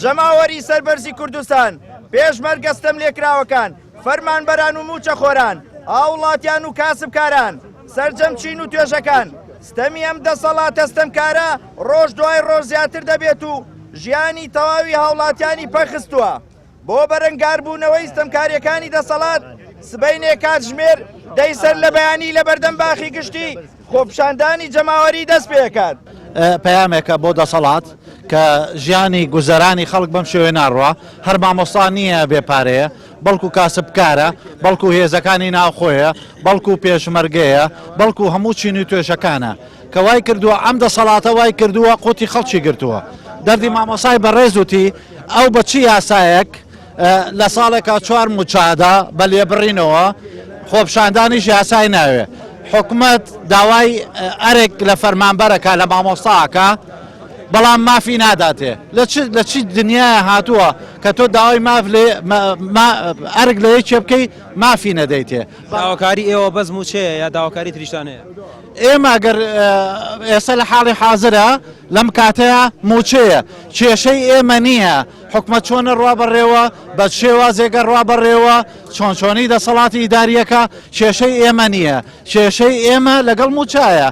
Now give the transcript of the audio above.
جەماوەری سەربەرزی کوردستان، پێشمەرگە ستەملێکراوەکان، فەرمانبەران و مووچەخۆران، هاوڵاتیان و کاسبکاران، سەرجەم چین و توێژەکان، ستەمی ئەم دەسەڵاتە ستەمکارە ڕۆژ دوای ڕۆژ زیاتر دەبێت و ژیانی تەواوی هاوڵاتیانی پەکخستووە. بۆ بەرەنگاربوونەوەی ستەمکارییەکانی دەسەڵات، سبەینێ کاتژمێر دەی سەر لە بەیانی لە بەردەم باخی گشتی خۆپیشاندانی جەماوەری دەست پێکات. پەیامێکە بۆ دەسەڵات کە ژیانی گوزەرانی خەڵک بەم شێوەیە ناڕوا، هەر مامۆستا نییە بێ پارەیە، بەڵکو کاسبکارە، بەڵکو هێزەکانی ناوخۆیە، بەڵکو پێشمەرگەیە، بەڵکو هەموو چین و توێژەکانە. کە وای کردووە ئەم دەسەڵاتە وای کردووە قوتی خەڵکی گرتووە. دەردی مامۆسای بەڕێز وتی ئەو بە چ یاسایەک لە ساڵێکا چوار موچادا بە لێبڕینەوە خۆپیشاندانیش یاسای ناوێ. حکومەت داوای ئەرک لە فەرمانبەرەکە لە مامۆستاکە بەڵام مافی ناداتێ. لە چ لە چی دنیایە هاتووە کە تۆ داوای ماف لێ ئەرک لە یەکێ بکەی مافی نەدەیتێ. داواکاری ئێوە بەس موچەیە یا داواکاری تریشتان هەیە؟ ئێمە گەر ئێستا لە حاڵی حازرە لەم کاتەیە موچەیە کێشەی ئێمە نییە حکومەت چۆنە ڕوا بەڕێوە بە شێوازێکە ڕوا بەڕێوە چۆن چۆنی دەسەڵاتی ئیداریەکە کێشەی ئێمە نییە کێشەی ئێمە لەگەڵ موچایە.